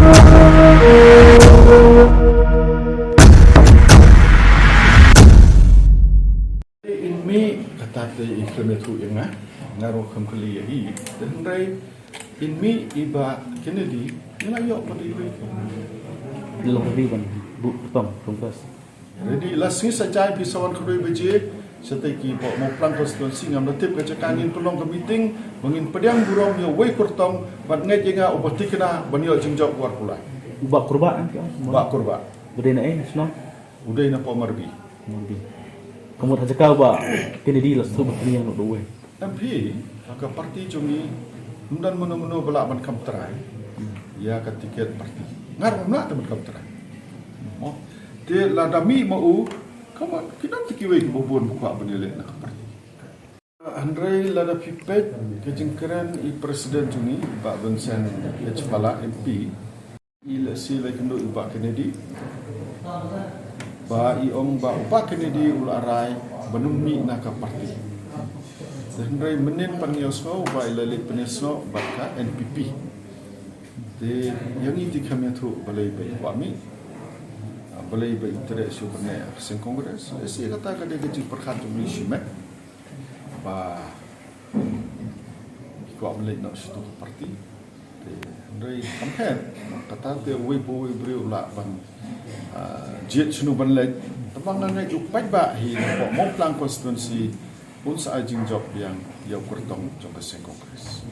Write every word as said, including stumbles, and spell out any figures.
In mi kata te i khlem ïathuh ïa nga, nga ruh khlem kylli ïa i. Te hynrei in mi i Bah Kennedy, i la ïoh pat iwei. Long ready ban buh kyrtong Congress. Ready, la sngi Saitjaiñ phi sa wan khyndai baje. Shatei ki Mawphlang constituency, ngam da tip ka jaka ngin pynlong ka meeting ba ngin pdiang burom ïa uwei u kyrtong, bad ngeit ïa nga uba thikna ban ïoh jingjop War Kulai. U Bah Kurbah, em, ki ong? Bah Kurbah. Ba dei na ei, na shnong? U dei na Pamarbih. Pamarbih. Ka mut ha jaka u Bah Kennedy la sdang ban pynïeng noh da uwei. Em phi, ka parti jong ngi, ym don mano mano ba lah ban kam trai ïa ka tiket parti. Nga ruh ngam lah te ban kam trai. Mo, te lada mih ma u, ka mut ki don te kiwei kiba bun ba kwah ban ïaleh na ka parti. Hynrei lada phi peit ka jingkren i president jong ngi, Bah Vincent H Pala, M P, i lehse la ïakynduh ïa u Bah Kennedy, ba i ong ba u Bah Kennedy u la rai ban ym mih na ka parti. Te hynrei mynnin pat ngi ïohsngew ba i la leit pynïasnoh bad ka N P P. Te ïa ngi te khlem ïathuh balei ba i kwah mih, balei ba i treh shuh ban leit ha ka seng Congress. Lehse kata ka dei ka jingpyrkhat jong ngi shimet ba i kwah ban leit noh sha tu ka parti. Te hynrei kam pher, kata te uwei pa uwei u briew u lah ban, ah, jied shano ban leit. Tangba nga ngeit u paidbah hi na Mawphlang constituency un sa ai jingjop biang ïa u kyrtong jong ka seng Congress.